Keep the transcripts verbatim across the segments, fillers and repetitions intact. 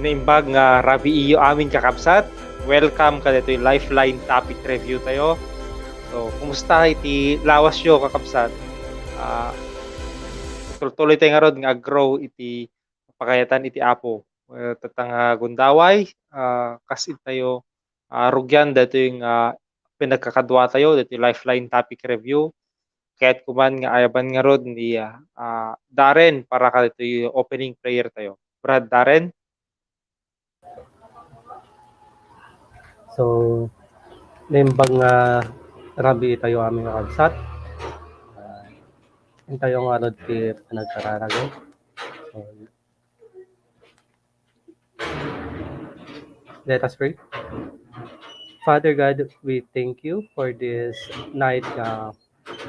Naimbag nga rabii iyo amin, kakabsat. Welcome kadaytoy Lifeline topic review tayo. So, kumusta iti lawasyo, kakabsat? Ah, tultuloy tayo ngarud nga ag-grow iti pakayatan iti Apo. Eh, tatta nga gundaway, ah, kas intayo, ah, rugian daytoy nga pinagkakadua tayo, daytoy Lifeline topic review. Kayatko man nga ayaban ngarud ni, ah, ah, Darren para kadaytoy opening prayer tayo. Brad Darren? So, naimbag nga rabii tayo amin nga kabsat. Ah, intayo ngarud ti panagkararag. So, let us pray. Father God, we thank you for this night nga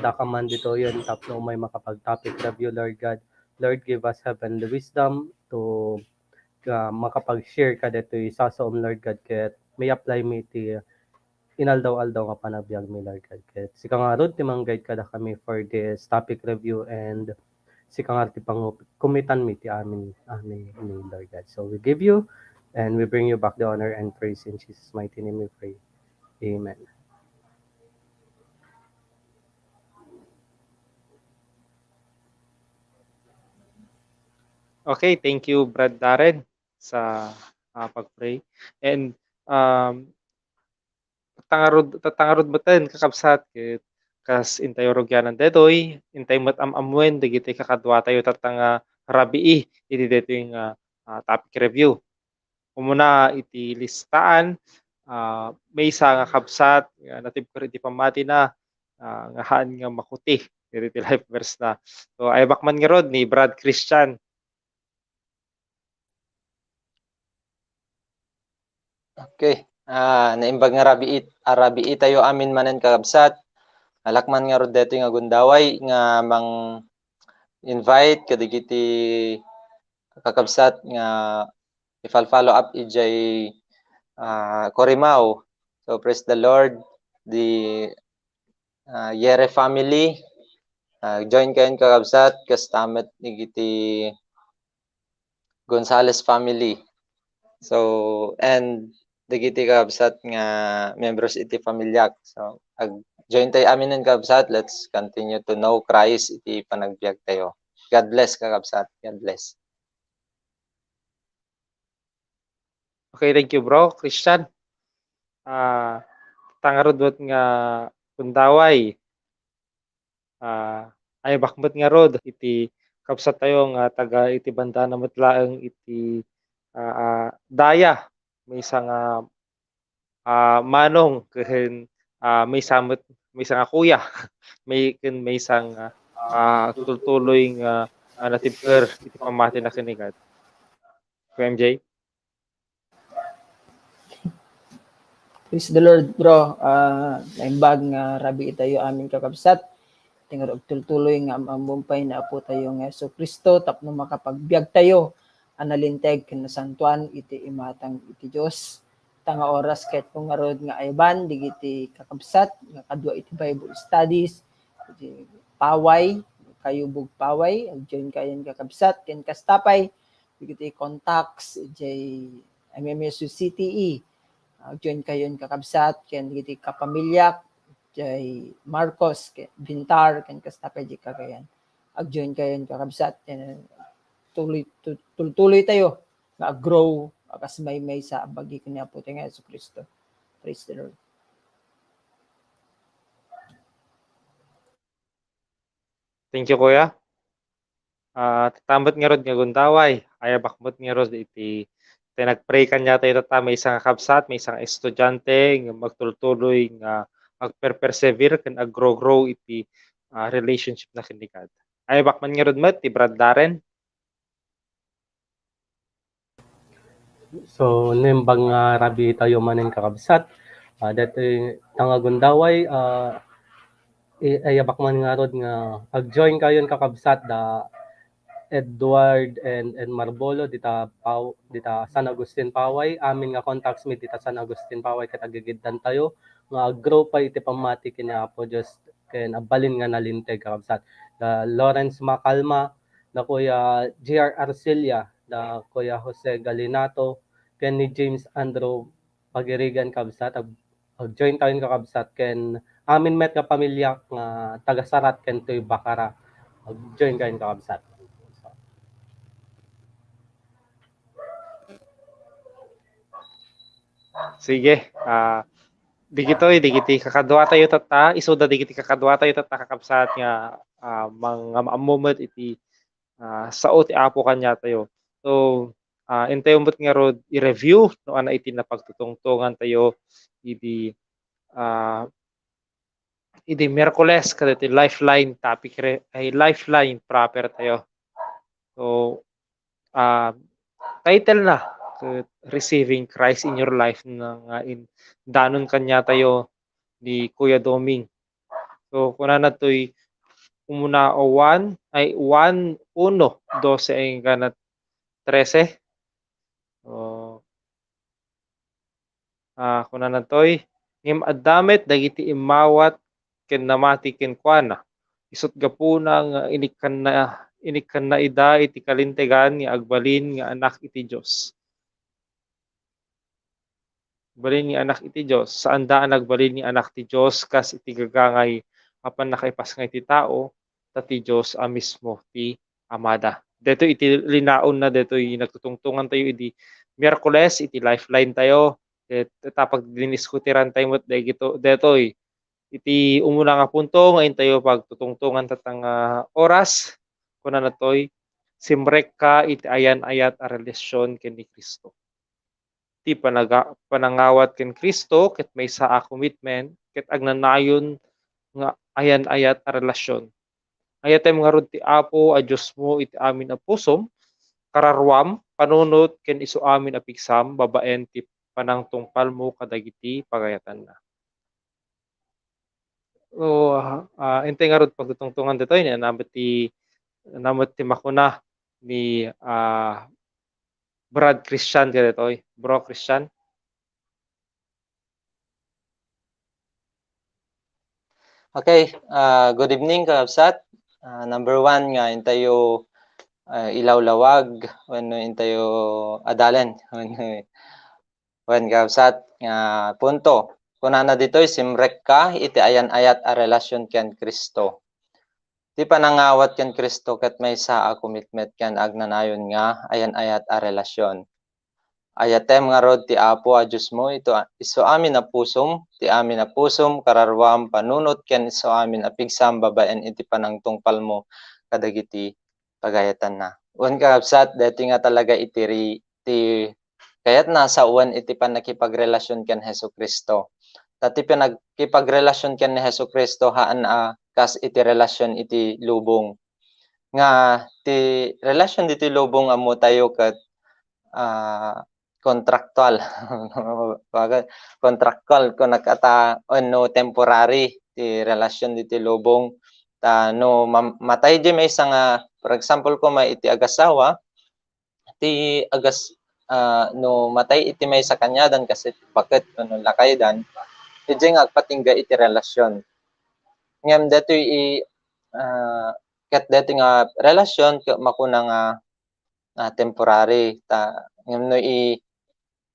dakaman ditoyen tapno umay makapag-topic review, Lord God. Lord, give us heavenly wisdom to, ah, makapag-share kadaytoy sasaom, Lord God, ket may-apply mi ti inaldaw-aldaw nga panagbiag mi, Lord God. Ket sika ngarud ti mang-guide kadakami for this topic review, and sika ngarud ti pangukumitan mi ti amin, amin mi, Lord God. So we give you and we bring you back the honor and praise. In Jesus' mighty name we pray. Amen. Okay, thank you, Brad Darren, sa, ah, pag-pray. And, um, tatta ngarud, tatta ngarud metten, kakabsat, ket kas intayo rugyanan daytoy, intay met am-ammoen dagiti kakaduatayo tatta nga rabii iti daytoy nga, ah, topic review. Umuna iti listaan, ah, maysa nga kabsat nga natibker iti pammatina, ah, nga haan nga makuti dagiti life verse na. So, ayabak man ngarud ni Brad Christian. Okay. Ah, naimbag nga rabii, a rabiitayo amin manen, kakabsat. Alak man ngarud daytoy nga gundaway nga mang-invite kadagiti kakabsat nga i-follow up idiay, ah, Corimao. So, praise the Lord. The, ah, Yere family. Ah, join kayon, kakabsat, kasta met dagiti Gonzales family. So, and dagiti kakabsat nga members iti pamiliak. So, ag-join tayo aminen, kakabsat. Let's continue to know Christ iti panagbiag tayo. God bless, kakabsat. God bless. Okay, thank you, bro. Christian, ah, tatta ngarud met nga gundaway. Ah, ayabak met ngarud iti kabsat tayo nga taga iti bandana met laeng iti, ah, ah, daya, maysa nga, ah, manong ken, ah, maysa met, maysa nga kuya, may, ken maysa nga, ah, tultuloy nga, ah, natibker iti pammatina ken ni God. Kuya M J? Praise the Lord, bro. Ah, naimbag nga rabii tayo amin, kakabsat. Ti ngarud agtultuloy nga am-ammom pay ni Apo tayo nga Jesu-Cristo tapno makapagbiag tayo a nalinteg ken nasantoan iti imatang iti Dios. Ta nga oras ket ngarud nga ayaban dagiti kakabsat nga kadua iti Bible studies, iti Paway, Kayubog Paway, ag-join kayon, kakabsat, ken kasta pay dagiti contacts idiay M M S U C T E. Ag-join kayon, kakabsat, ken dagiti kapamiliak, idiay Marcos, ken Vintar, ken kasta pay di Cagayan. Ag-join kayon, kakabsat, ken tuloy, tu-, tultuloy tayo nga ag-grow a kas maymaysa a bagi ken ni Apo tayo nga Jesu-Cristo. Praise the Lord. Thank you, Kuya. Ah, tatta met ngarud nga gundaway, ayabak met ngarud iti, iti nag-pray kaniatayo tatta, maysa nga kabsat, maysa nga estudiante nga magtultuloy nga agper-persevere ken aggrow-grow iti, ah, relationship na ken ni God. Ayabak man ngarud met ti Brad Darren. So, naimbag nga rabii tayo manen, kakabsat. Ah, daytoy ta nga gundaway, ah, i-, ayabak man ngarud nga ag-join kayon, kakabsat, da Edward and, and Marbolo dita Paw-, dita San Agustin Paway. Amin nga contacts mi dita San Agustin Paway ket agigiddan tayo nga ag-grow pay iti pammati ken ni Apo Dios ken agbalin nga nalinteg, kakabsat. Da Lawrence Macalma, da Kuya J R Arcilla, da Kuya Jose Galinato, ken ni James Andrew Pagirigan, kabsat. Ag-, ag-join tayon, kakabsat, ken amin met nga pamilya nga taga Sarat ken toy Bacara. Ag-join kayon, kakabsat. Sige, ah, digitoy, digiti kakaduatayo tatta, isuda digiti kakaduatayo tatta, kakabsat, nga, ah, mang-, nga maammo met iti, ah, sao ti Apo kaniatayo. So, ah, intayo met ngarud i-review no ania iti napagtutungtongantayo idi, ah, idi Miyerkules kadagiti lifeline topic re-, ay, lifeline proper tayo. So, ah, title na ket Receiving Christ in Your Life na nga indanon kaniatayo ni Kuya Doming. So, kunana toy umuna, o, one, ay, one, uno, doce enggana trese. So, Ah, kunana toy, "Ngem adda met dagiti immawat ken namati kenkuana. Isut' gapuna nga inikkanna, inikkanna ida iti kalintegan nga agbalin nga anak iti Dios." Balin nga anak iti Dios. Saanda a nagbalin nga anak ti Dios kas iti gagangay a pannakaipasngay ti tao, ta ti Dios a mismo ti Amada. Detoy iti linaonna, detoy nagtutungtongan tayo idi Miyerkules, iti Lifeline tayo. Et, tapag diniskutiran tayo met dagito-, detoy iti umuna nga punto nga intayo pagtutungtongan tatang, ah, oras, kunana toy, "Simrekka iti ayan-ayat a relasyon ken ni Cristo." Ti panaga-, panangawat ken Cristo ket maysa a commitment ket agnanayon nga ayan-ayat a relasyon. Ayatem ngarud ti Apo a Diosmo iti amin a pusom, kararuam, panunot ken isu amin a pigsam babaen ti panangtungpalmo kadagiti pagayatanna. So, ah, intay ngarud pagtutungtongan ditoy, ni ania met ti, ania met ti makuna ni, ah, Brad Christian kaditoy, Bro Christian? Okay, ah, good evening, kakabsat. Ah, number one nga intayo, ah, ilawlawag wenno intayo adalen. Wen, kakabsat, nga punto. Kunana ditoy, "Simrekka iti ayan-ayat a relasyon ken Cristo." Ti panangawat ken Cristo ket maysa a commitment ken agnanayon nga ayan-ayat a relasyon. Ayatem ngarud ti Apo a Diosmo ito, isu amin a pusom, ti amin a pusom, kararuam, panunot ken isu amin a pigsam babaen iti panangtungpalmo kadagiti pagayatanna. Wen, kakabsat, daytoy nga talaga iti ri-, ti kayatna sawen iti pannakipagrelasyon ken Jesu-Cristo. Ta ti pannakipagrelasyon ken ni Jesu-Cristo haan a kas iti relasyon iti lubong. Nga ti relasyon ditoy lubong ammo tayo ket, ah, kontraktual. Baga kontraktual, kunak ata, wenno temporary ti relasyon ditoy lubong. Ta no mam-, matay diay maysa nga, for example, koma iti agasawa, ti agas-, ah, no matay iti maysa kaniadan, kas iti baket wenno lakaydan, idiay nga agpatingga iti relasyon. Ngem daytoy i-, ah, ket daytoy nga relasyon ket makuna nga, ah, temporary ta, ngem no i-,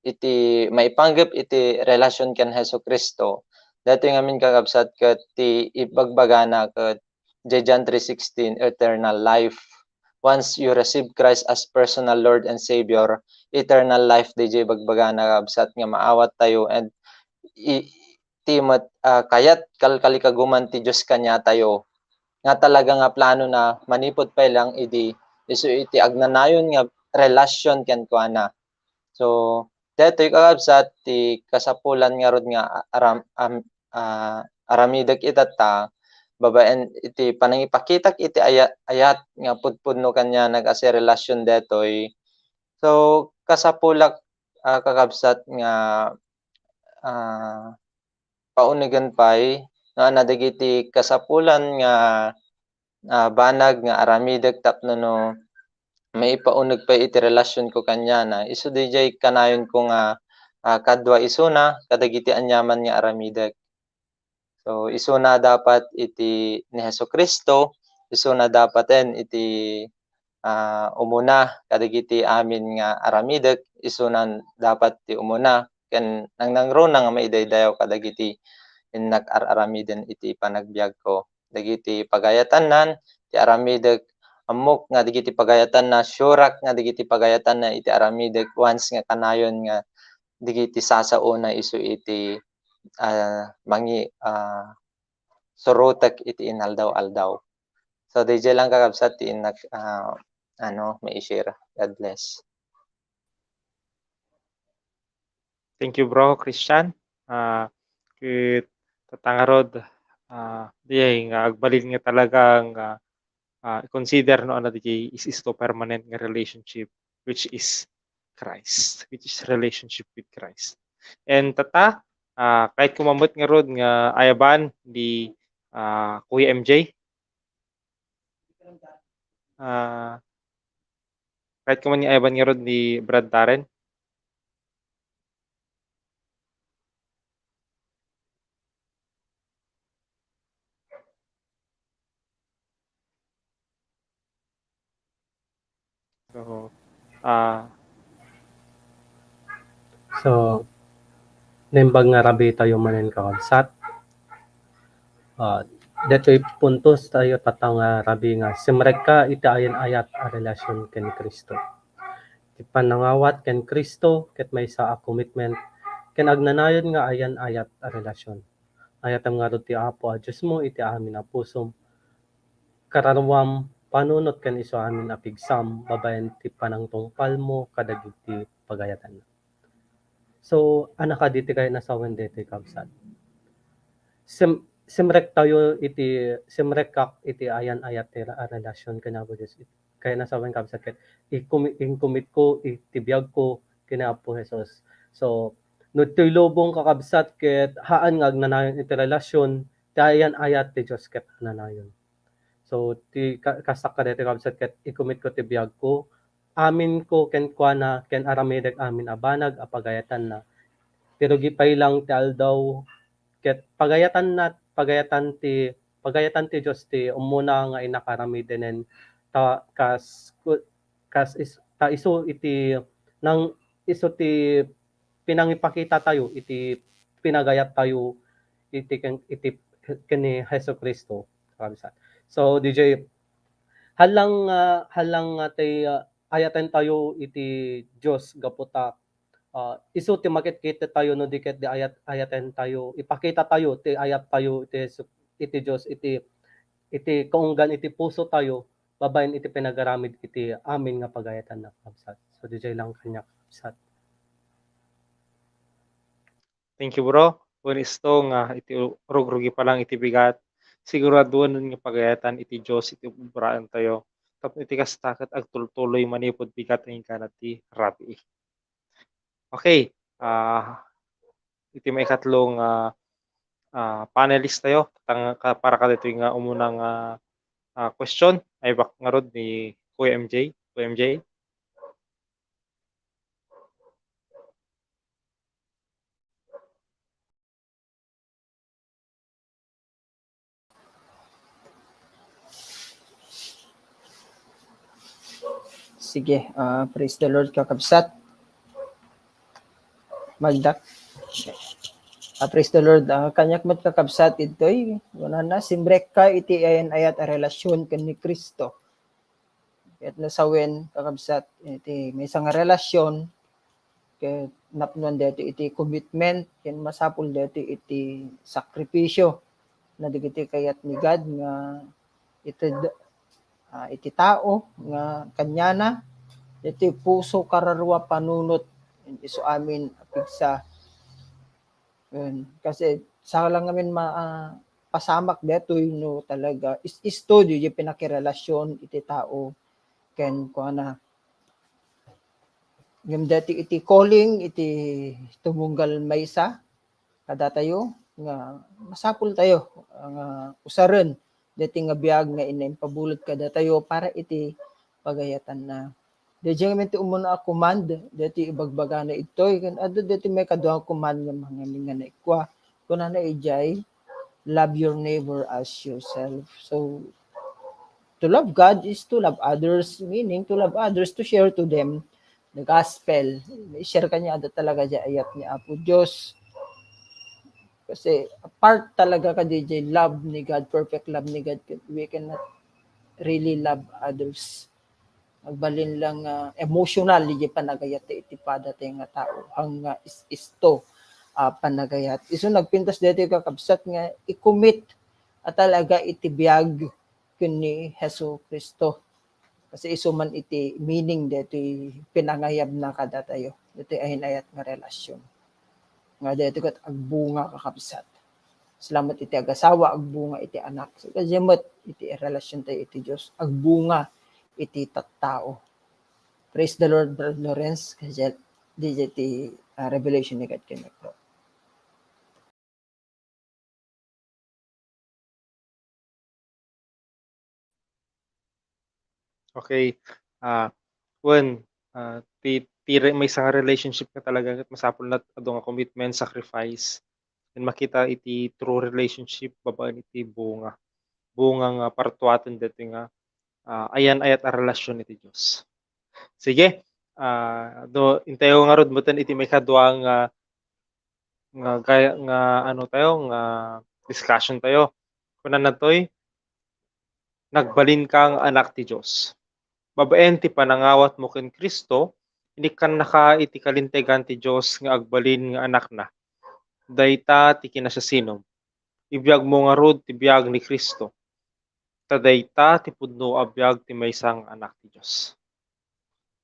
iti maipanggep iti relasyon ken Jesu-Cristo, daytoy ngamin, kakabsat, ket ti ibagbagana ket diay John three sixteen, eternal life. Once you receive Christ as personal Lord and Savior, eternal life diay ibagbagana, kakabsat, nga maawattayo, and i-, ti met, ah, kayat kalkalikaguman ti Dios kaniatayo, nga talaga nga planona manipud pay lang idi isu iti agnanayon nga relasyon kenkuana. So, daytoy, kakabsat, ti kasapulan ngarud nga aram-, am-, ah, aramidek itatta, babaen iti panangipakitak iti aya-, ayat nga pudpudno kaniana kas relasyon daytoy. So, kasapulak, ah, kakabsat, nga, ah, paunegen pay nga adda dagiti kasapulan nga, ah, banag nga aramidek tapno no maipauneg pay iti relasionko kaniana, isu diay kanayonko nga, ah, kadua isuna kadagiti aniaman nga aramidek. So, isuna dapat iti ni Jesu-Cristo, isuna dapaten iti, ah, umuna kadagiti amin nga aramidek, isuna dapat ti umuna. Ken nangnangruna nga maidaydayaw kadagiti innak ar-aramiden iti panagbiagko. Dagiti pagayatanna ti aramidek, ammok nga dagiti pagayatanna, surak nga dagiti pagayatanna iti aramidek once nga kanayon nga dagiti sasaona isu iti, ah, mangi-, ah, surotek iti inaldaw-aldaw. So, diay lang, kakabsat, ti innak, ah, ano, mai-share. God bless. Thank you, Bro Christian. Ah, ket tatta ngarud, ah, diay nga agbalin nga talaga nga, ah, i-consider no adda diay is-isu permanent nga relationship, which is Christ, which is relationship with Christ. And tatta, ah, kayatko met ngarud nga ayaban ni, ah, Kuya M J. Ah, kayatko met nga ayaban ngarud ni Brad Darren. So, ah, So, naimbag nga rabii tayo manen, kakabsat. Ah, detoy puntos tayo tatta nga rabii nga simrekka iti ayan-ayat a relasyon ken Cristo. Ti panangawat ken Cristo ket maysa a commitment ken agnanayon nga ayan-ayat a relasyon. Ayatem ngarud ti Apo a Diosmo iti amin a pusom, kararuam, panunot ken isu amin a pigsam babaen ti panangtungpalmo kadagiti pagayatanna. So, anakadi ti kayatna sawen daytoy, kabsat? Sim-, simrek tayo iti, simrekkak iti ayan-ayat ti ra-, a relasyon ken Apo Dios. Kayatna sawen, kabsat, ket ikumi-, inkumitko iti biagko ken Apo Jesus. So, no ditoy lubong, kakabsat, ket haan nga agnanayon iti relasyon, ti ayan-ayat ti Dios ket agnanayon. So, ti ka-, kasta kadaytoy, kabsat, ket ikumitko ti biagko, aminko kenkuana ken aramidek amin a banag a pagayatanna. Ti rugi pay lang ti aldaw ket pagayatanna, pagayatan ti, pagayatan ti Dios ti ummuna nga innak aramidenen ta kas ku-, kas is-, ta isu iti nang-, isu ti pinangipakita tayo iti pinagayat tayo iti ken, iti ken ni Jesu-Cristo, kabsat. So, D J, hallang, ah, hallang nga ti, ah, ayaten tayo iti Dios gapu ta, ah, isu ti makitkita tayo no di ket di ayat-, ayaten tayo, ipakita tayo ti ayat tayo iti Jesu-, iti Dios, iti, iti kaunggan iti puso tayo, babaen iti pinagaramid iti amin nga pagayatanna, kabsat. So, D J lang kaniak, kabsat. Thank you, bro. Wen isto nga iti rugrugi pa lang iti bigat, siguraduanen nga pagayatan iti Dios iti obraentayo. Tapno iti kasta ket agtultuloy manipud bigat nga inggana ti rabii. Okay, ah, iti maikatlo nga, ah, panelist tayo, tang-, ka-, para kadaytoy nga umuna nga, ah, question, ay bak ngarud ni Kuya M J. Kuya M J? Sige, ah, praise the Lord, kakabsat. Magdak. Ah, praise the Lord. Ah, kaniak met, kakabsat, ditoy, kunana, simrekka iti ayan-ayat a relasyon ken ni Cristo. Ket no sawen, kakabsat, iti maysa nga relasyon, ket napnoan daytoy iti commitment, ken masapul daytoy iti sakripisyo na dagiti kayat ni God nga ited-, ah, iti tao nga kaniana, iti puso, kararua, panunot, isu amin a pigsa. Wen, kasi saan lang ngamin ma-, ah, pasamak daytoy no talaga is-, isto diay pinakirelasyon iti tao ken kuana. Ngem daytoy iti calling, iti tumunggal maysa kadatayo nga masapul tayo nga usaren daytoy nga biag nga inna impabulit kadatayo para iti pagayatanna. Daydiay ngamin ti umuna a command, daytoy ibagbagana ditoy, ken adu daytoy maikadua a command nga mangngegna nga naikua. Kunana idiay, "Love your neighbor as yourself." So, to love God is to love others, meaning to love others, to share to them the gospel. I-share kaniada talaga diay ayat ni Apo Dios. Kasi part talaga kadi diay love ni God, perfect love ni God, we cannot really love others. Agbalin lang, ah, emotional diay panagayat iti padatayo nga tao. Haan nga is-, isto, ah, panagayat. Isu nagpintas daytoy, kakabsat, nga i-commit a talaga iti biag ken ni Jesu-Cristo. Kasi isu man iti meaning daytoy pinangayabna kadatayo, daytoy ayan-ayat nga relasyon. Nga daytoy ket agbunga, kakabsat. Salamat iti agasawa, agbunga iti anak. So, kadi met iti relasyon tayo iti Dios, agbunga iti tattao. Praise the Lord, Brad Lawrence. Kadi, daydiay ti, ah, revelation ni God kenka, bro. Okay. Ah, wen, ah, ti, ti re-, maysa nga relationship nga talaga ket masapul nga adu nga commitment, sacrifice, and makita iti true relationship babaen iti bunga. Bunga nga partuaten daytoy nga, ah, ayan-ayat a relasyon iti Dios. Sige. Ah, do, intayo ngarud metten iti maikadua nga, nga, nga, nga ano tayo, nga discussion tayo. Kunana toy, "Nagbalin ka nga anak ti Dios. Babaen ti panangawatmo ken Cristo, inikkannaka iti kalintegan ti Dios nga agbalin nga anakna. Dayta ti kinasiasinom. Ibiagmo ngarud ti biag ni Cristo. Ta dayta ti pudno a biag ti maysa nga anak ti Dios."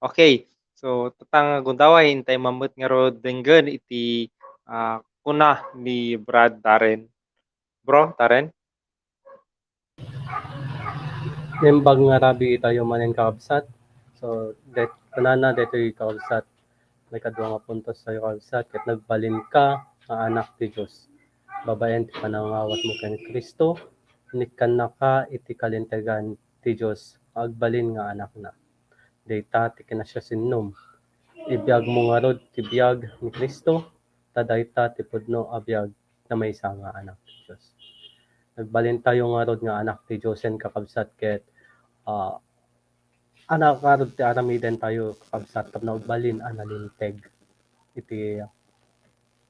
Okay. So, tatang gundaway, intay mammet ngarud denggen iti, ah, kuna ni Brad Darren. Bro, Darren? Naimbag nga rabii tayo manen, kakabsat. So, det-, kunana detoy, kakabsat, maikadua nga puntos tayo, kakabsat, ket nagbalin ka nga anak ti Dios. Babaen ti panangawatmo ken Cristo, inikkannaka iti kalintegan ti Dios nga agbalin nga anakna. Dayta ti kinasiasinom. Ibiagmo ngarud ti biag ni Cristo, ta dayta ti pudno a biag na maysa nga anak ti Dios. Nagbalin tayo ngarud nga anak ti Dios, kakabsat, ket, ah, anak ngarud ti aramiden tayo, kakabsat, tapno agbalin a nalinteg iti,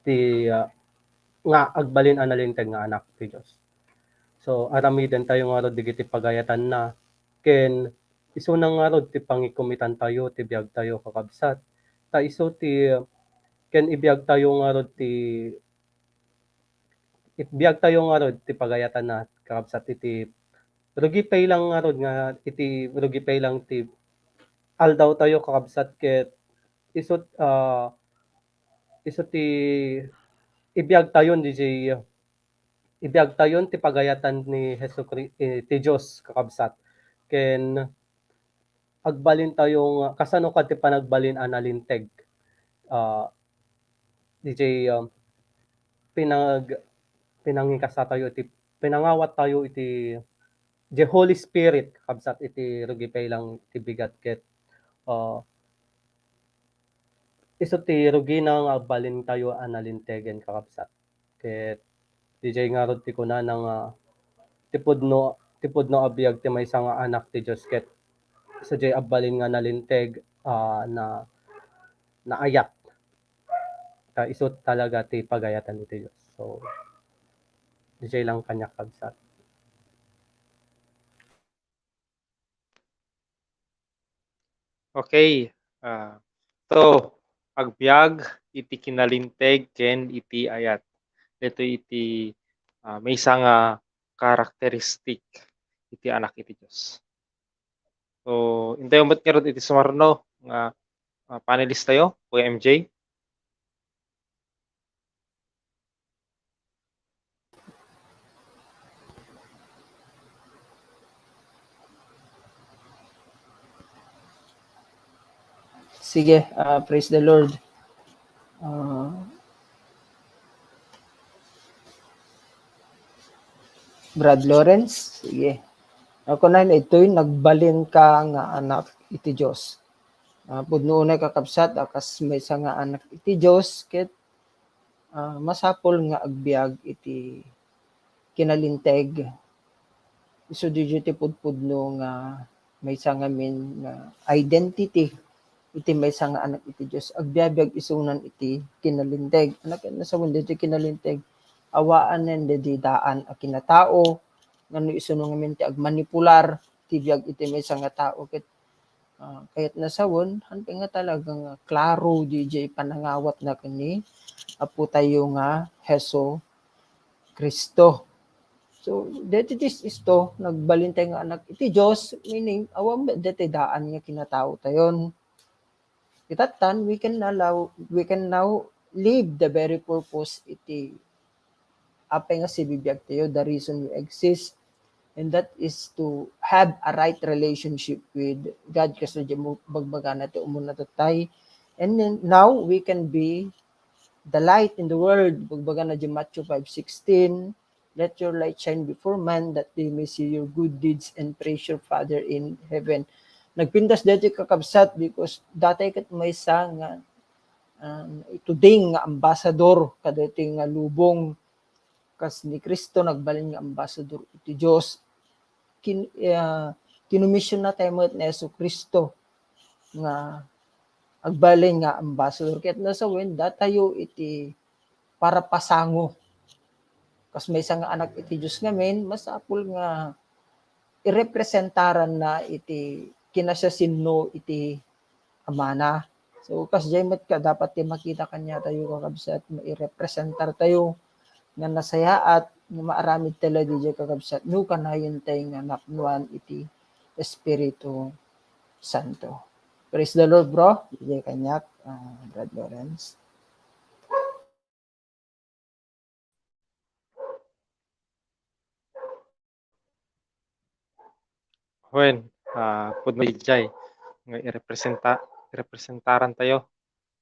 ti, ah, nga agbalin a nalinteg nga anak ti Dios. So, aramiden tayo ngarud dagiti pagayatanna, ken isuna ngarud ti pangikumitan tayo ti biag tayo, kakabsat. Ta isu ti, ken ibiag tayo ngarud ti, ibiag tayo ngarud ti pagayatanna, kakabsat, iti rugi pay lang ngarud nga, iti rugi pay lang ti aldaw tayo, kakabsat, ket isu, ah, isu ti ibiag tayon, D J, ibiag tayon ti pagayatan ni Jesu-Cri-, eh, ti Dios, kakabsat. Ken agbalin tayo nga, kasano kadi ti panagbalin a nalinteg? Ah, D J, um, pinag-, pinangikasa tayo iti, pinangawat tayo iti, the Holy Spirit, kakabsat, iti rugi pay lang ti bigat ket, ah, isu ti rugina nga agbalin tayo a nalintegen, kakabsat. Ket D J ngarud ti kunana nga ti pudno, ti pudno a biag ti maysa nga anak ti Dios, ket sadiay agbalin nga nalinteg, ah, na, naayat. Ta isu talaga ti pagayatan iti Dios. So, D J lang kaniak, kabsat. Okay. Ah, so, agbiag iti kinalinteg ken iti ayat. Daytoy iti, ah, maysa nga karakteristik iti anak iti Dios. So, intayo met ngarud iti sumarno nga, ah, panelist tayo, Kuya M J. Sige, ah, praise the Lord. Ah, Brad Lawrence, sige. Ako na, itoy, nagbalin ka nga anak iti Dios. Ah, pudno unay, kakabsat, a kas maysa nga anak iti Dios, ket, ah, masapul nga agbiag iti kinalinteg. Isu daydiay ti pudpudno nga maysa ngamin nga identity iti maysa nga anak iti Dios. Agbiabiag isunan iti kinalinteg. Anak, nasawen daydiay kinalinteg. Awaanen daydiay daan a kinatao nga no isuno ngamin ti agmanipular ti biag iti maysa nga tao ket, ah, kayat nasawen, han pay nga talaga nga klaro daydiay panangawatna ken ni Apo tayo nga Jesu Cristo. So, deti ti isto, nagbalin tayo nga anak iti Dios, meaning, awan met deti daan nga kinatao tayon. Itatan, we can allow, we can now live the very purpose iti apay nga sibibiag tayo, the reason we exist, and that is to have a right relationship with God, kas no di mo bagbagana ti umuna tattay. And then, now, we can be the light in the world, bagbagana di Matthew five sixteen, "Let your light shine before men, that they may see your good deeds and praise your Father in heaven." Nagpintas daytoy, kakabsat, because daytoy ket maysa nga, um, ituding nga ambasador kadaytoy nga lubong. Kas ni Cristo nagbalin nga ambasador iti Dios, kin-, ah, kinomisionna tayo met ni Jesu-Cristo. nga agbalin nga ambassador ket nasawen datayo iti parapasango. Kas maysa nga anak iti Dios ngamin, masapul nga irepresentaranna iti kinasiasino iti Amana. So, kasdiay met ka dapat ti makita kaniatayo, kakabsat, mairepresentartayo nga nasayaat nga maaramid ta la diay, kakabsat, no kanayon tay nga napnoan iti Espiritu Santo. Praise the Lord, bro. Diay kaniak, ah, Brad Lawrence. Wen, ah, pudno idiay nga irepresenta-, irepresentarantayo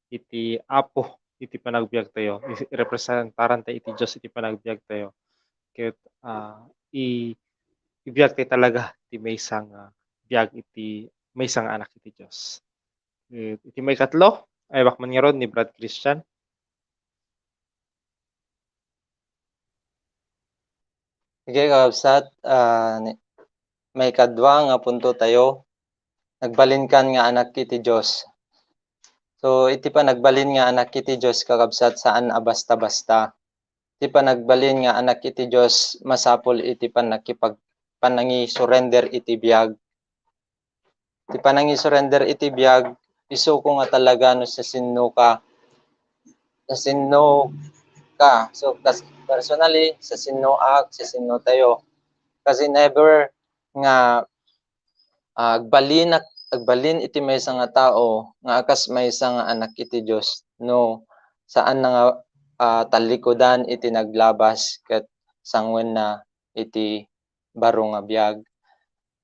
iti Apo iti panagbiagtayo, i-, irepresentarantayo iti Dios iti panagbiagtayo. Ket, ah, i-, ibiagtayo talaga ti maysa nga biag iti maysa nga anak iti Dios. Ket iti maikatlo, ayabak man ngarud ni Brad Christian. Sige, kakabsat, ah, ni-, maikadua nga punto tayo, nagbalinkan nga anak iti Dios. So, iti panagbalin nga anak iti Dios, kakabsat, saan a basta-basta. Iti panagbalin nga anak iti Dios, masapul iti pannakipag-, panangisurrender iti biag. Ti panangisurrender iti biag, isuko nga talaga no sa sinno ka. Sa sinno ka. So, kas-, personally, sa sinnoak, sa sinno tayo. Kasi never nga, ah, agbalin, agbalin iti maysa nga tao nga a kas maysa nga anak iti Dios. No, saan na nga, ah, tallikudan iti naglabas ket sanguenna iti baro nga biag.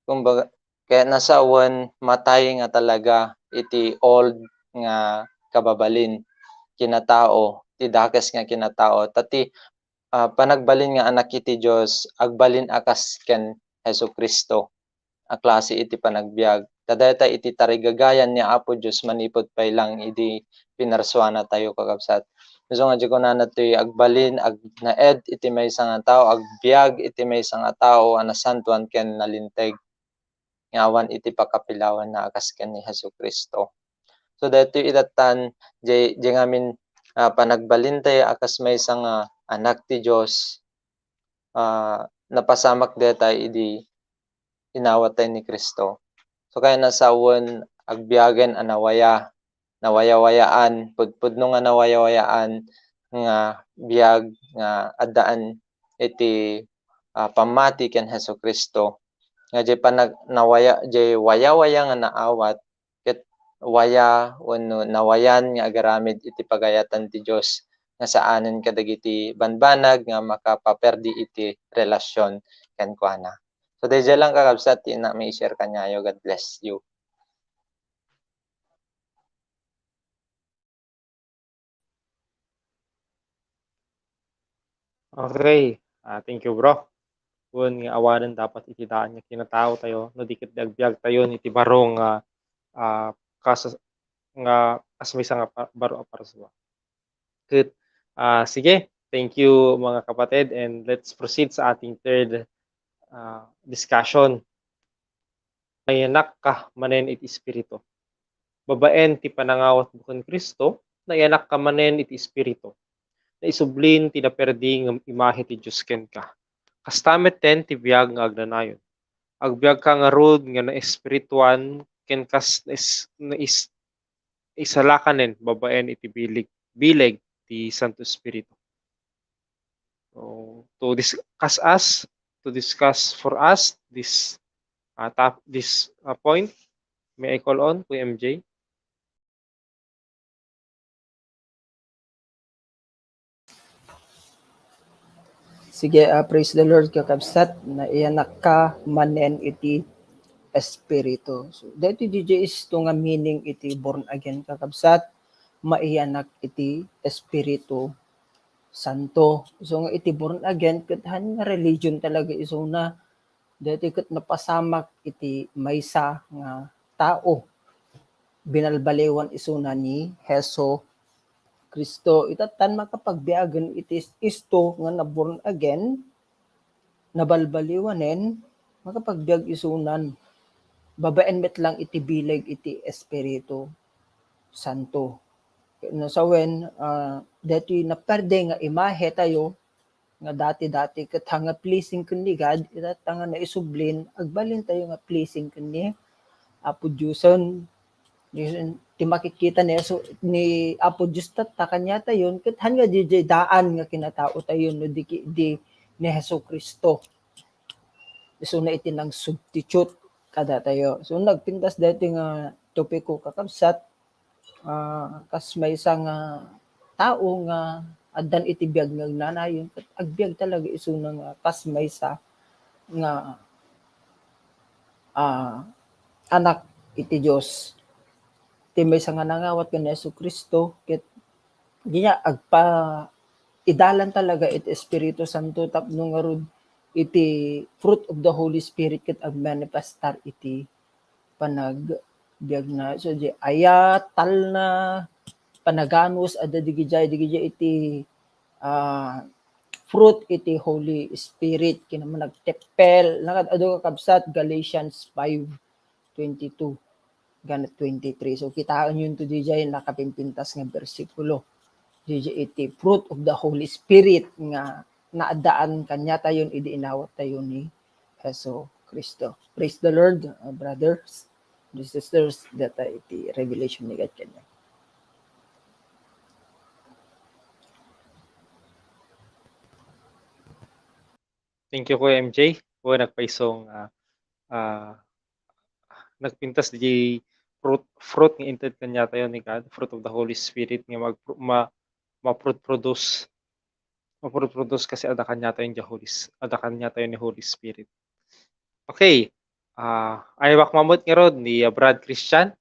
Kumbaga, kaya nasawen matay nga talaga iti old nga kababalin, kinatao, ti dakes nga kinatao. Ta ti, ah, panagbalin nga anak iti Dios, agbalin a kas ken Jesu-Cristo a klase iti panagbiag. Ta dayta iti tarigagayan ni Apo Dios manipud pay lang idi pinarsuanatayo, kakabsat. Isu nga diay kunana toy agbalin, ag-, naed iti maysa nga tao, agbiag iti maysa nga tao a nasantoan ken nalinteg nga awan iti pakapilawanna a kas ken ni Jesu-Cristo. So, daytoy idattan, diay, diay ngamin, ah, panagbalintayo a kas maysa nga anak ti Dios, ah, napasamak dayta idi inawat tayo ni Cristo. So, kaya nasawen agbiagen a nawaya, nawayawayaan, pudpudno nga nawayawayaan nga biag nga addaan iti, ah, pammati ken Jesu-Cristo. Nga diay panag-, nawaya, diay wayawaya nga naawat, ket waya wenno nawayan nga agaramid iti pagayatan ti Dios nga saanen kadagiti banbanag nga makapaperdi iti relasyon kenkuana. So, daydiay lang, kakabsat, ti innak mai-share kaniayo. God bless you. Okay. Ah, thank you, bro. Wen nga awanen dapat iti daan nga kinatao tayo, no di ket agbiag tayo iti baro nga, ah, kas-, nga as maysa nga pa-, baro a parsua. Ket, ah, sige, thank you, mga kapatid, and let's proceed sa ating third, ah, discussion. Nayanakka manen iti Espiritu. Babaen ti panangawatmo ken Cristo, nayanakka manen iti Espiritu. Naisublin ti naperdi nga imahe ti Dios kenka. Kasta metten ti biag nga agnanayon. Agbiagka ngarud nga naespirituan ken kas nais-, nais-, isalakanen babaen iti bileg, bileg ti Santo Espiritu. So, to discuss us, to discuss for us this, uh, top-, this, uh, point, may I call on Kuya M J? Sige, ah, praise the Lord, kakabsat. Naiyanakka manen iti Espiritu. So, daytoy diay isu nga meaning iti born again, kakabsat. Maiyanak iti Espiritu Santo. So, nga iti born again, ket haan nga religion talaga isuna. Daytoy ket napasamak iti maysa nga tao. Binalbaliwan isuna ni Jesu-Cristo. Itattan makapagbiagen iti isu nga na-born again, nabalbaliwanen, makapagbiag isunan. babaen met lang iti bileg iti Espiritu Santo. No sawen, ah, daytoy naperde nga imahe tayo, nga dati-dati ket ha nga pleasing ken ni God, ita ta nga naisublin, agbalin tayo nga pleasing ken ni Apo Diosen. Diosen, ti makikita ni Jesu-, ni Apo Dios tatta kaniatayon, ket han nga didiay daan nga kinatao tayo no di ki-, di ni Jesu-Cristo. Isuna iti nang-substitute kadatayo. So, nagpintas daytoy nga topiko, kakabsat, ah, kas maysa nga tao nga addan iti biag nga agnanayon, ket agbiag talaga isuna nga kas maysa nga, ah, anak iti Dios. Ti maysa nga nangawat ken ni Jesu-Cristo, ket diay agpa-, idalan talaga iti Espiritu Santo tapno ngarud iti fruit of the Holy Spirit ket agmanifestar iti panagbiagna. So, di ayat, talna, panaganos, adda digidiay, digidiay iti, ah, fruit iti Holy Spirit. Kinamnag teppel, nagad-, adu kakabsat, Galatians five twenty-two, ganat twenty-three. So, kitaenyo to didiay nakapimpintas nga bersikulo. Didiay iti fruit of the Holy Spirit nga naaddaan kaniatayon idi inawat tayo ni Jesu-Cristo. Praise the Lord, uh, brothers and sisters, dayta iti revelation ni God kaniak. Thank you, Kuya M J. Kuya, nagpaiso nga, ah, nagpintas diay fruit, fruit nga inted kaniatayo ni God, fruit of the Holy Spirit nga mag-, ma-, ma-fruit produce, ma-fruit produce kasi adda kaniatayo ni Holy S-, adda kaniatayo ni Holy Spirit. Okay. Ah, ay, bak mamut ngarud ni, ah, Brad Christian.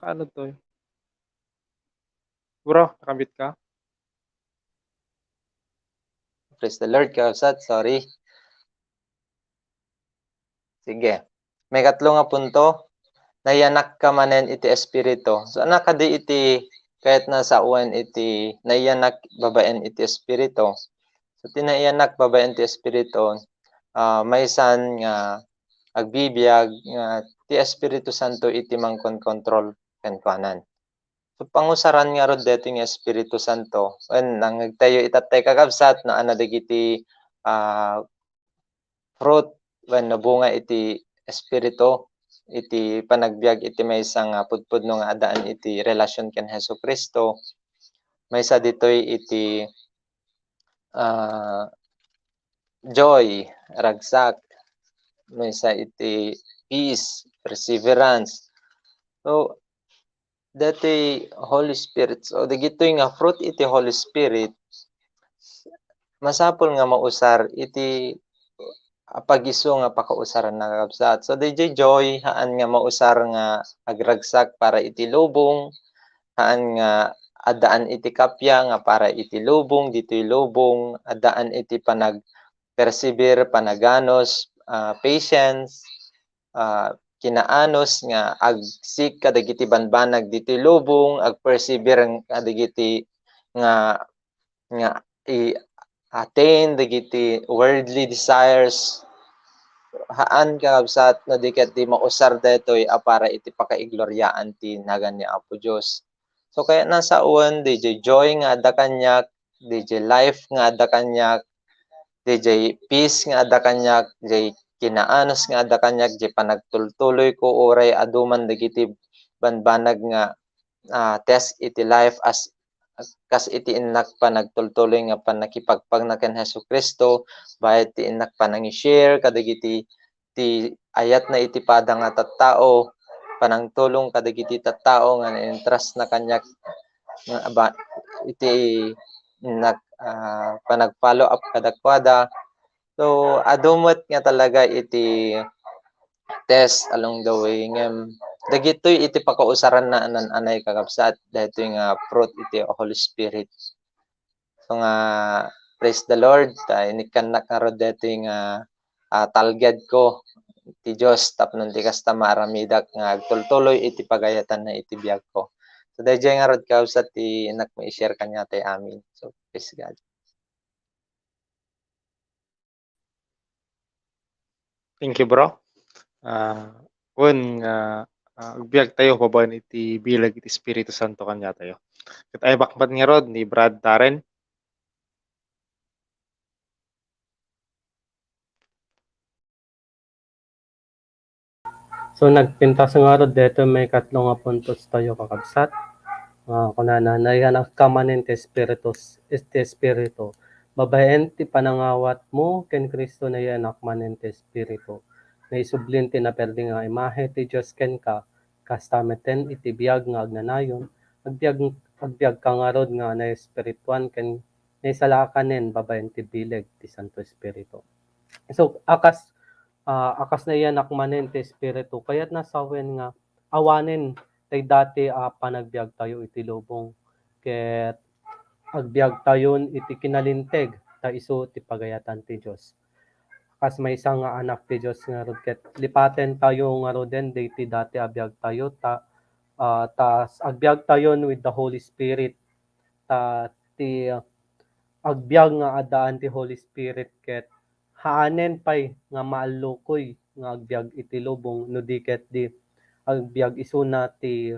Paano to? Bro, nakamute ka? Praise the Lord, kakabsat. Sorry. Sige. Maikatlo nga punto, nayanakka manen iti Espiritu. So, anakadi iti kayatna sawen iti nayanak babaen iti Espiritu? So, ti nayanak babaen ti Espiritu, ah, maysan nga agbibiag nga ti Espiritu Santo iti mangkonkontrol kenkuanan. So, pangusaran ngarud daytoy nga Espiritu Santo. Wen, nangngegtayo itattay, kakabsat, no, adda dagiti, ah, fruit wenno bunga iti Espiritu iti panagbiag iti maysa nga pudpudno nga addaan iti relasyon ken Jesu-Cristo. Maysa ditoy iti, ah, joy, ragsak, maysa iti peace, perseverance. So, daytoy Holy Spirit, so, dagitoy nga fruit iti Holy Spirit, masapul nga mausar iti apag-isu nga pakausaranna, kakabsat. So, daydiay joy, haan nga mausar nga agragsak para iti lubong, haan nga addaan iti kappia nga para iti lubong, ditoy lubong, addaan iti panag-persevere, panaganos, ah, patience, ah, kinaanos nga agsik kadagiti banbanag ditoy lubong, agpersevere kadagiti nga, nga i-attain dagiti worldly desires. Haan, kakabsat, no di ket di mausar daytoy a para iti pakaigloriaan ti nagan ni Apo Dios. So, kayatna sawen, daydiay joy nga adda kaniak, daydiay life nga adda kaniak, daydiay peace nga adda kaniak, daydiay kinaanos nga adda kaniak, daydiay panagtultuloyko uray adu man dagiti banbanag nga, ah, test iti life as, kas iti innak panagtultuloy nga pannakipagpagna ken Jesu-Cristo, bayat ti innak panangi-share kadagiti ti ayatna iti pada nga tattao, panangtulong kadagiti tattao nga na-entrust na kaniak nga aba-, iti nag-, ah, panag-follow up kadakuada. So, adu met nga talaga iti test along the way, ngem dagitoy iti pakausaranna a naan-anay, kakabsat, daytoy nga fruit iti Holy Spirit. So nga, praise the Lord, ta inikkannak ngarud daytoy nga, ah, talgedko ti Dios tapno ti kasta maaramidak nga agtultuloy iti pagayatanna iti biagko. So, daydiay ngarud, kakabsat, ti innak mai-share kaniatayo amin. So, praise God. Thank you, bro. Ah, wen nga, ah, agbiagtayo babaen iti bileg iti Espiritu Santo kaniatayo. Ket aybak met ngarud ni Brad Darren. So, nagpintas ngarud daytoy maikatlo nga puntos tayo, kakabsat. Ah, kunana, nayanak ka manen ti Espiritu, ti Espiritu. Babaen ti panangawatmo ken Cristo, nayanak manen ti Espiritu. Naisubli ti naperdi nga imahe ti Dios kenka, kasta metten iti biag nga agnanayon, agbiag, agbiagka ngarud nga naespirituan ken naisalakanen babaen ti bileg ti Santo Espiritu. So, akas, ah, akas nayanak manen ti Espiritu, kayatna sawen nga awanen tay dati a panagbiagtayo iti lubong, ket agbiagtayon iti kinalinteg ta isu ti pagayatan ti Dios. Kas maysa nga anak ti Dios ngarud, ket lipatentayo ngaruden dagiti dati a biagtayo, ta, ah, ta agbiagtayon with the Holy Spirit, ta ti agbiag nga addaan ti Holy Spirit ket haanen pay nga maallukoy nga agbiag iti lubong no di ket di agbiag isuna ti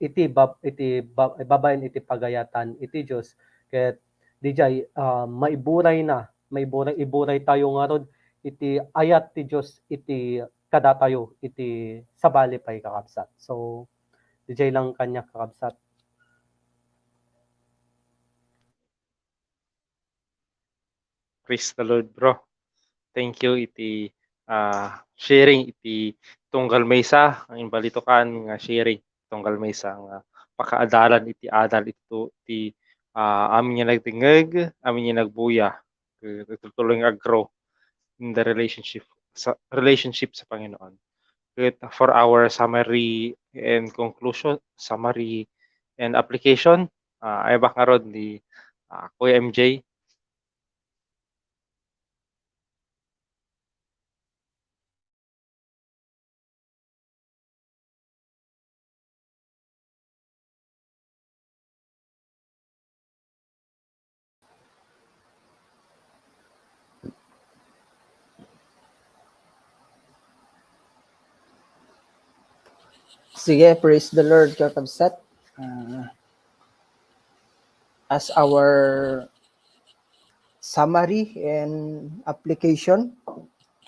iti bab-, iti ba-, babaen iti pagayatan iti Dios ket dijay, ah, maiburayna, maiburay, iburaytayo ngarud iti ayat ti Dios iti kadatayo iti sabali pay, kakabsat. So, dijay lang kaniak, kakabsat. Praise the Lord, bro. Thank you iti, ah, sharing iti tunggal maysa, ang imbalitokan nga sharing tunggal maysa nga pakaadalan iti adal iti tu-, ti, ah, amin nga nagdingeg, amin nga nagbuya, ket nagtultuloy nga ag-grow in the relationship sa, relationship sa Panginoon. Ket for our summary and conclusion, summary and application, ah, aybak ngarud ni, ah, Kuya M J. Sige, praise the Lord, kakabsat. Ah, as our summary and application,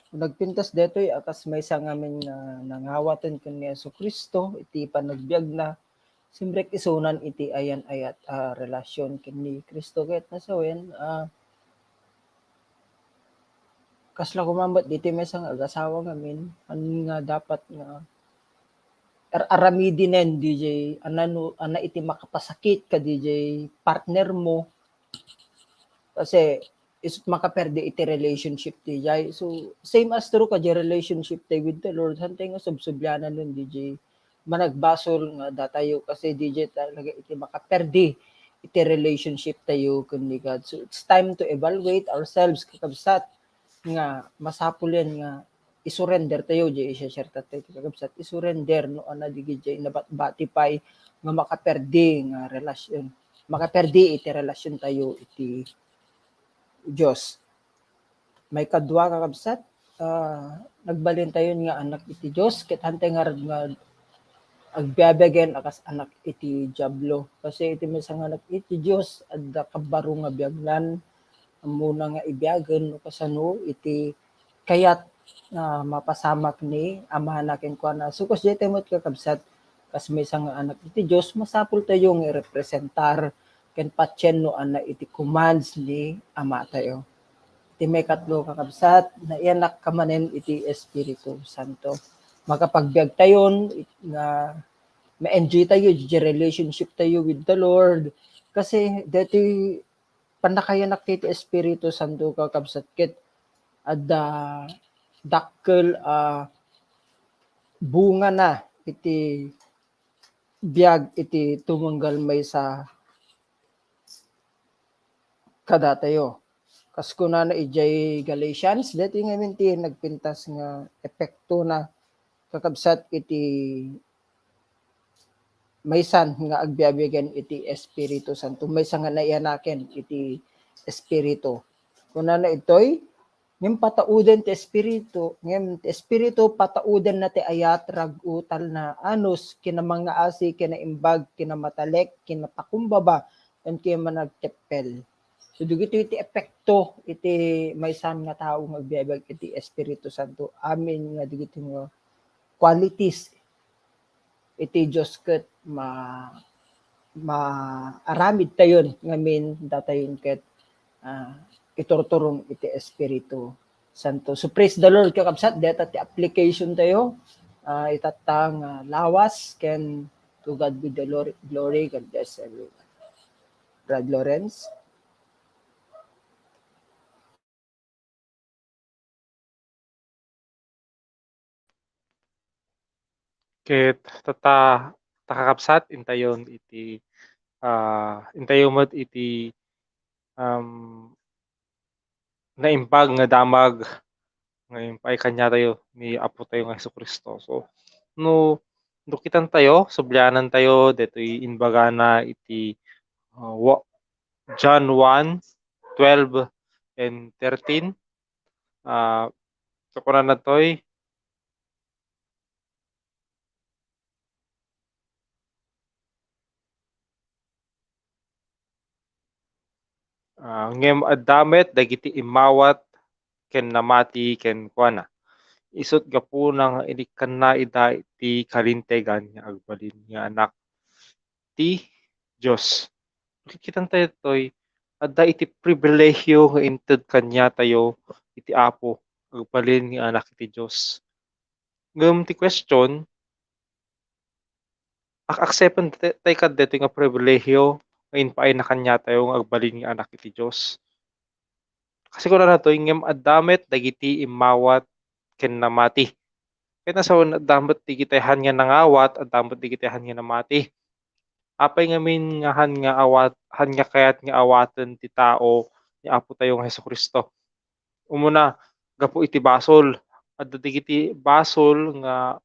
nagpintas daytoy a kas maysa ngamin nga nangawaten ken ni Jesu-Cristo iti panagbiagna, simrek isunan iti ayan-ayat a relasyon ken ni Cristo ket nasawen, ah, kasla koma met ditoy maysa nga agasawa ngamin, haan nga dapat nga ar-, aramidinen dijay, haan no, haan iti makapasakit kadijay partner mo. Kasi, isut makaperdi iti relationship dijay. So, same as true kadijay relationship tayo with the Lord, haan tayo nga subsublianan no dijay managbasol nga datayo kasi dijay talaga iti makaperdi iti relationship tayo ken ni God. So, it's time to evaluate ourselves, kakabsat, nga masapul yan nga i-surrender tayo, di i-share tayo, kakabsat, i-surrender no haan dagiti nabatbati pay nga makaperdi nga relasyon, makaperdi iti relasyon tayo iti Dios. Maikadua, kakabsat, ah, nagbalintayon nga anak iti Dios, ket haan tayo ngarud nga agbiabiagen a kas anak iti Diablo. Kasi iti maysa nga anak iti Dios, adda kabbaro nga biagnan, ammona nga ibiagen no kasano iti kayat nga mapasamak ni amana kenkuana. So, kasdiay met, kakabsat, kas maysa nga anak iti Dios, masapul tayo nga irepresentar ken patien no haan iti commands ni Ama tayo. Iti maikatlo, kakabsat, naiyanak ka manen iti Espiritu Santo. Makapagbiag tayon nga ma-enjoy tayo iti relationship tayo with the Lord. Kasi daytoy pannakayanak ti Espiritu Santo, kakabsat, ket adda dakkel a bungana iti biag iti tumunggal maysa kadatayo. Kas kunana idiay Galatians, daytoy ngamin ti nagpintas nga epektona, kakabsat, iti maysan nga agbiabiagen iti Espiritu Santo, maysa nga naiyanaken iti Espiritu. Kunana itoy, ngem patauden ti Espiritu, ngem ti Espiritu patauden na ti ayat, rag-o, talna, anus, kinamangngaasi, kinaimbag, kinamatalek, kinapakumbaba, ken kinamanagteppel. So, dagitoy ti epekto iti maysan nga tao nga agbiabiag iti Espiritu Santo. Amin nga dagitoy nga qualities iti Dios ket ma-, maaramid tayon ngamin datayon ket, ah, iturturong iti Espiritu Santo. So, praise the Lord, kakabsat, deta ti application tayo. Ah, itatta nga lawas ken to God be the glory, glory. God bless everyone. Brad Lawrence. Ket ta, ta, ta kakabsat, intayon iti, ah, intayo met iti, um, naimbag nga damag nga impaay kaniatayo ni Apo tayo nga Jesu-Cristo. So, no, no kitan tayo, sublianan tayo, detoy imbagana iti, ah, wa-, John one, twelve and thirteen. Ah, so, kunana toy, ah, ngem adda met dagiti immawat ken namati kenkuana. Isut' gapuna nga inikkanna ida iti kalintegan nga agbalin nga anak ti Dios. Makikita tayo toy, adda iti pribilehiyo nga inted kaniatayo iti Apo, agbalin nga anak iti Dios. Ngem ti question, ak-, accepten ta-, tayo kad daytoy nga pribilehiyo nga impaayna kaniatayo nga agbalin nga anak iti Dios. Kasi kunana toy, ngem adda met dagiti immawat ken namati. Ket nasawen, adda met dagiti han nga nangawat, adda met dagiti han nga namati. Apay ngamin nga han nga awat-, han nga kayat nga awaten ti tao ni Apo tayo nga Jesu-Cristo? Umuna, gapu iti basol. Adda dagiti basol nga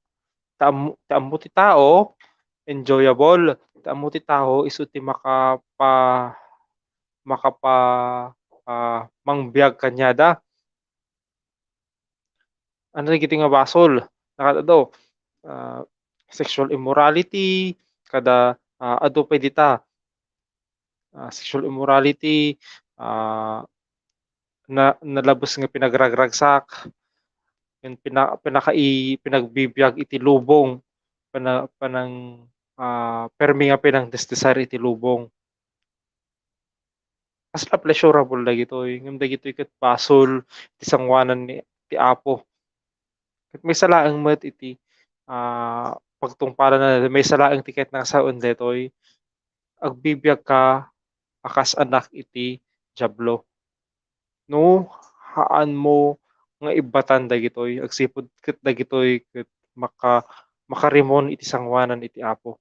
ti am-, ti ammo ti tao, enjoyable. Ti ammo ti tao, isu ti makapa-, makapa-, ah, mangbiag kaniada. Ano dagiti nga basol? Nakadado, ah, sexual immorality, kada, ah, adu pay dita. Ah, sexual immorality, ah, na, nalabes nga pinagragragsak, and pina-, pinakai-, pinagbibiag iti lubong, pana-, panang, ah, permi nga pinangdesdesar iti lubong. Kasla pleasurable dagitoy, ngem dagitoy ket basol ti sangoanan ni, ti Apo. Ket maysa laeng met iti, ah, pagtungpalan na, maysa laeng ti ket nakasawen daytoy, agbibiag ka a kas anak iti Diablo. No, haanmo nga ibbatan dagitoy, agsipud ket dagitoy ket maka-, makarimon iti sangoanan iti Apo.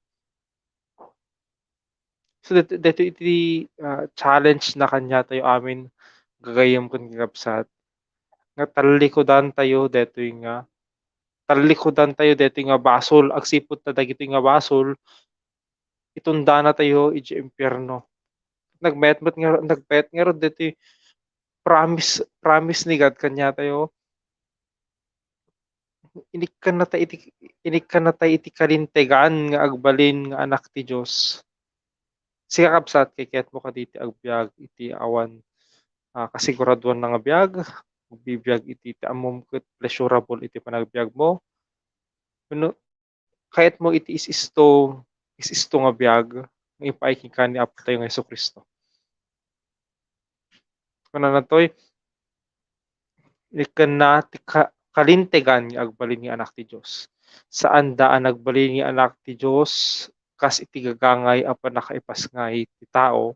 So, daytoy, daytoy iti, ah, challenge na kaniatayo amin, gagayyem ken kakabsat, nga tallikudantayo daytoy nga, tallikudantayo daytoy nga basol, agsipud ta dagitoy nga basol, itundanatayo idiay impierno. Nagmayat met nga, nagmayat ngarud daytoy promise, promise ni God kaniatayo. Inikkannata iti, inikkannata iti kalintegan nga agbalin nga anak ti Dios. Sika, kabsat, kayatmo kadi ti agbiag iti awan, ah, kasiguraduanna nga biag, agbibiag iti ti ammom ket pleasurable iti panagbiagmo? Wenno, kayatmo iti is-isto, is-isto nga biag nga impaay kenka ni Apo tayo nga Jesu-Cristo? Kunana toy, inikkanna ti ka-, kalintegan nga agbalin nga anak ti Dios. Saanda a nagbalin nga anak ti Dios kas iti gagangay a pannakaipasngay ti tao,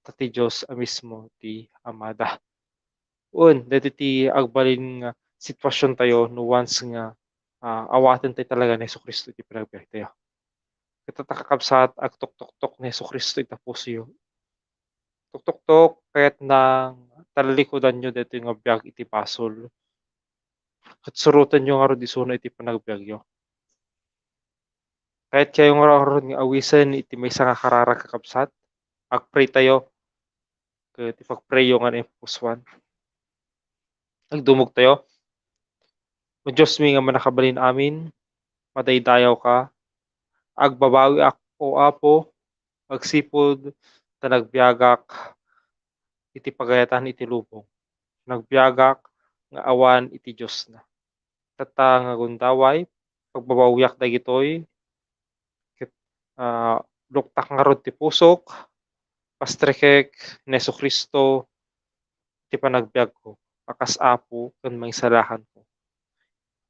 ta ti Dios a mismo ti Amada. Wen, daytoy ti agbalin nga sitwasiontayo no once nga, ah, awaten tayo talaga ni Jesu-Cristo iti panagbiag tayo. Ket ta kakabsat, agtuktoktok ni Jesu-Cristo iti pusoyo. Tuktoktok ket nang talikudanyo daytoy nga biag iti basol. Ket surotenyo ngarud isuna iti panagbiagyo. Kayatkayo ngarud nga awisen iti maysa nga kararag, kakabsat. Agpray tayo. Ket ipagprayo nga naipupusuan. Agdumog tayo. O Dios mi nga mannakabalin amin, madaydayaw ka. Agbabawiak, O Apo, agsipud ta nagbiagak iti pagayatan iti lubong. Nagbiagak nga awan iti Diosna. Tatta nga gundaway, pagbabawiak dagitoy, ket, ah, luktak ngarud ti pusok, pastrekek ni Jesu-Cristo ti panagbiagko a kas Apo ken Maisalakanko.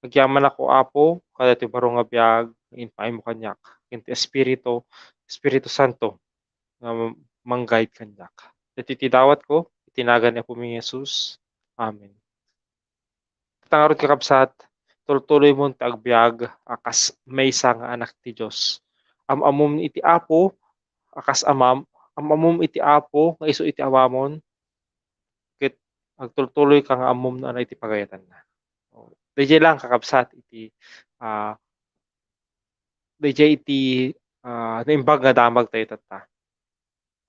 Agyamanak, O Apo, kadagiti baro nga biag nga impaaymo kaniak, ken ti Espiritu, Espiritu Santo nga mang-guide kaniak. Daytoy ti dawatko, iti nagan ni Apomi Jesus. Amen. Ket ngarud, kakabsat, tultuloymon ti agbiag a kas maysa nga anak ti Dios. Am-ammom iti Apo a kas Amam, am-ammom iti Apo nga isu iti Amamon, ket agtultuloyka nga ammom no ania iti pagayatanna. Daydiay lang, kakabsat, iti, ah, daydiay iti, ah, naimbag nga damag tayo tatta.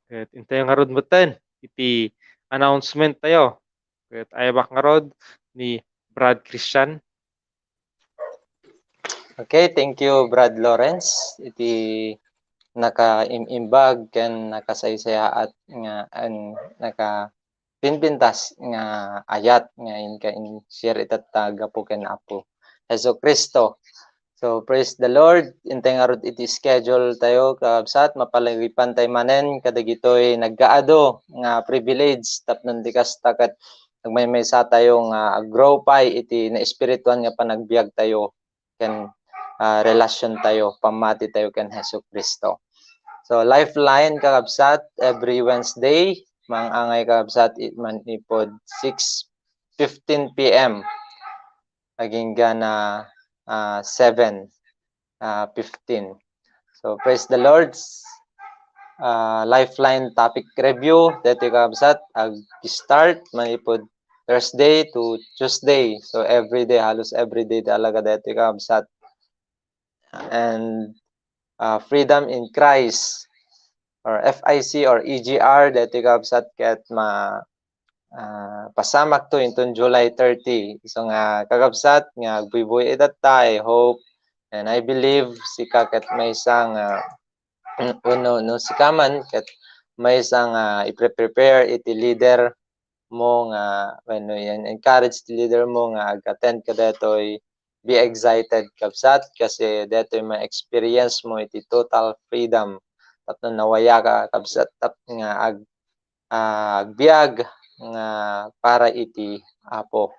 Ket intayo ngarud metten iti announcement tayo. Ket ayabak ngarud ni Brad Christian. Okay, thank you, Brad Lawrence. Iti nakaim-imbag ken nakasaysayaat nga, an, naka-, pinpintas nga ayat nga inka in-share itatta gapu ken Apo Jesu-Cristo. So, praise the Lord. Intay ngarud iti schedule tayo, kabsat, mapalagipantay manen kadagitoy naggaado nga privilege tapno di kasta ket nagmaymaysa tayo nga ag-grow pay iti naespirituan nga panagbiag tayo ken, ah, relasyon tayo, pammati tayo ken Jesu-Cristo. So, Lifeline, kakabsat, every Wednesday, mang-angay, kakabsat, it manipod six fifteen P M agingga na, ah, seven, ah, fifteen. So, praise the Lord. Ah, Lifeline topic review, daytoy, kakabsat, ag-start manipod Thursday to Tuesday. So, every day, halos every day talaga daytoy, kakabsat. And, ah, Freedom in Christ or F I C or E G R, daytoy, kakabsat, ket ma-, ah, pasamakto inton July thirty. Isu nga, kakabsat, nga agbuybuy itatta, I hope and I believe sika ket maysa nga, wenno no sika man ket maysa nga ipre-prepare iti leader mo nga, wenno i-encourage ti leader mo nga ag-attend kadaytoy, be excited, kabsat, kasi daytoy ma-experience mo iti total freedom tapno nawayaka, kabsat, tap-, nga ag-, ah, agbiag nga para iti Apo.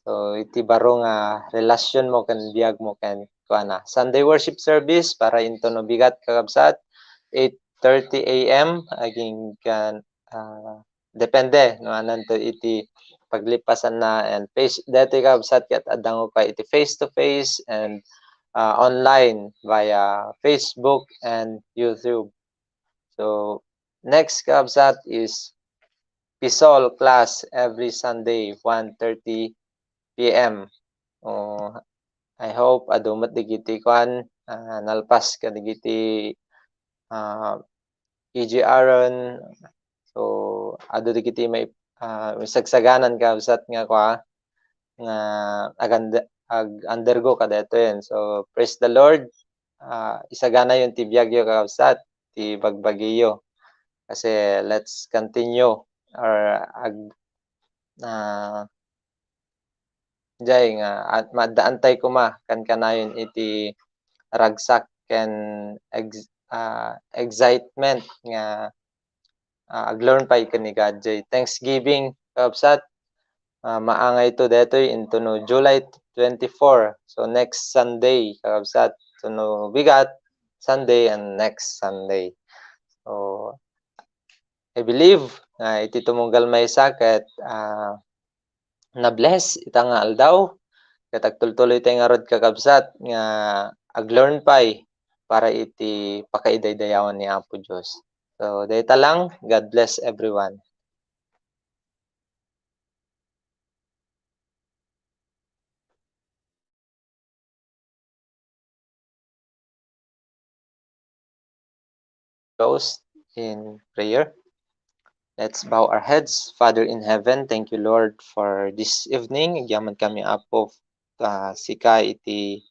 So, iti baro nga relasyon mo ken biag mo ken kuana. Sunday worship service para inton no bigat, kakabsat, eight thirty A M agingga, ah, depende no ananto iti paglipasanna and face, daytoy, kabsat, ket addangoka iti face to face and, ah, online via Facebook and YouTube. So, next, kabsat, is P SOL class every Sunday, one thirty P M. Oh, I hope adu met dagiti kuan, ah, nalpas kadagiti, ah, E G R-en. So, adu dagiti mai-, ah, masagsaganan, kabsat, nga kua, nga aganda-, ag-undergo kadaytoyen. So, praise the Lord. Ah, isaganayon ti biagyo, kabsat, ti bagbagiyo. Kasi let's continue or ag-, ah, jay nga at maaddaantay koma kankanayon iti ragsak ken ex-, ah, excitement nga, ah, ag-learn pay ken ni God. Jay Thanksgiving, kabsat, ah, maangayto daytoy intono July twenty-four. So, next Sunday, kakabsat. So, no bigat, Sunday and next Sunday. So, I believe nga iti tumunggal maysa ket, ah, na-bless ita nga aldaw. Ket agtultuloy tayo ngarud, kakabsat, nga ag-learn pay para iti pakaidaydayawan ni Apo Dios. So, dayta lang. God bless everyone. Close in prayer. Let's bow our heads. Father in heaven, thank you, Lord, for this evening. Agyaman kami, Apo, ah, sika iti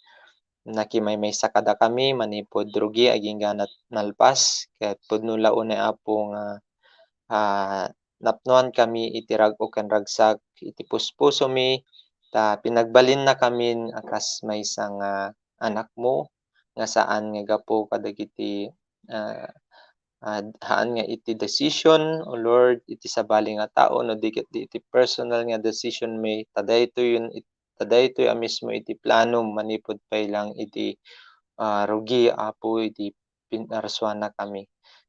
nakimaymaysa kadakami manipud rugi agingga nat-, nalpas. Ket pudno la unay, Apo, nga, ah, napnoan kami iti rag-o ken ragsak iti puspusomi, ta pinagbalinnakamin a kas maysa nga anakmo, nga saan nga gapu kadagiti, ah, ah, haan nga iti decision, O Lord, iti sabali nga tao, no di ket di iti personal nga decision mi, ta daytoy yun, it-, ta daytoy a mismo iti plano manipud pay lang iti, ah, rugi, Apo, iti pinarsuanakami.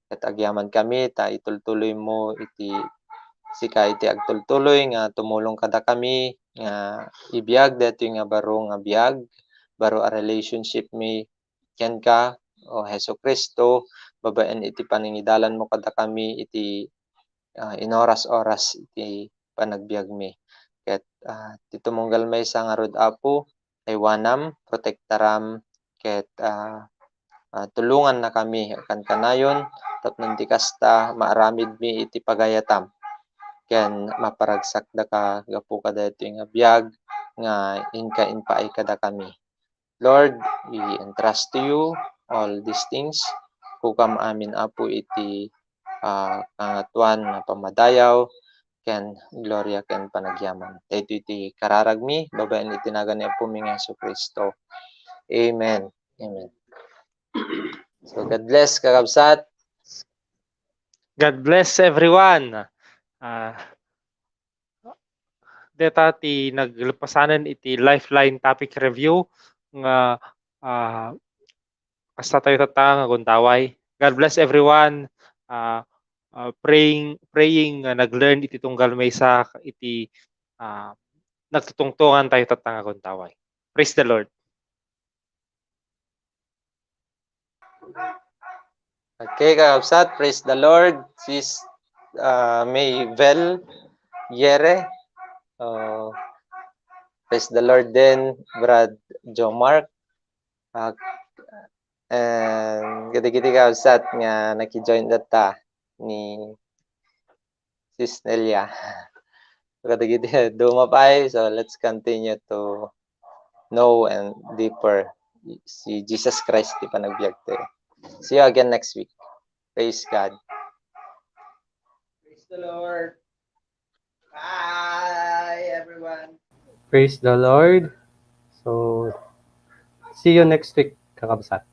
Ket agyaman kami ta itultuloymo iti sika iti agtultuloy nga tumulong kadakami nga ibiag daytoy nga baro nga biag, baro a relationship mi kenka, O Jesu-Cristo, babaen iti panangidalanmo kadakami iti, ah, inoras-oras iti panagbiagmi. Ket, ah, ti tumunggal maysa ngarud, Apo, aywanam, protektaram, ket, ah, ah, tulongannakami a kankanayon tapno ti kasta maaramidmi iti pagayatam ken maparagsakdaka gapu kadaytoy nga biag nga inka impaay kadakami. Lord, we entrust to you all these things. Kukam amin, Apo, iti, ah, kangatoan nga pammadayaw ken gloria ken panagyaman. Daytoy ti kararagmi babaen iti nagan ni Apomi nga Jesu-Cristo. Amen. Amen. So, God bless, kakabsat. God bless everyone. Ah, deta ti naglepasanen iti Lifeline topic review nga, ah, kasta tayo tatta nga agundaway. God bless everyone. Ah, ah, praying, praying nga nag-learn iti tunggal maysa iti, ah, nagtutungtungan tayo tatta nga agundaway. Praise the Lord. Okay, kakabsat, praise the Lord. Sis, ah, Mayvel Yere. Oh, praise the Lord din, Brad Joe Mark. Ah, and kadagiti kakabsat nga naki-join tatta ni Sis Nelia. Kadagiti duma pay, so let's continue to know and deeper si Jesus Christ ti panagbiag tayo. See you again next week. Praise God. Praise the Lord. Bye, everyone. Praise the Lord. So, see you next week, kakabsat.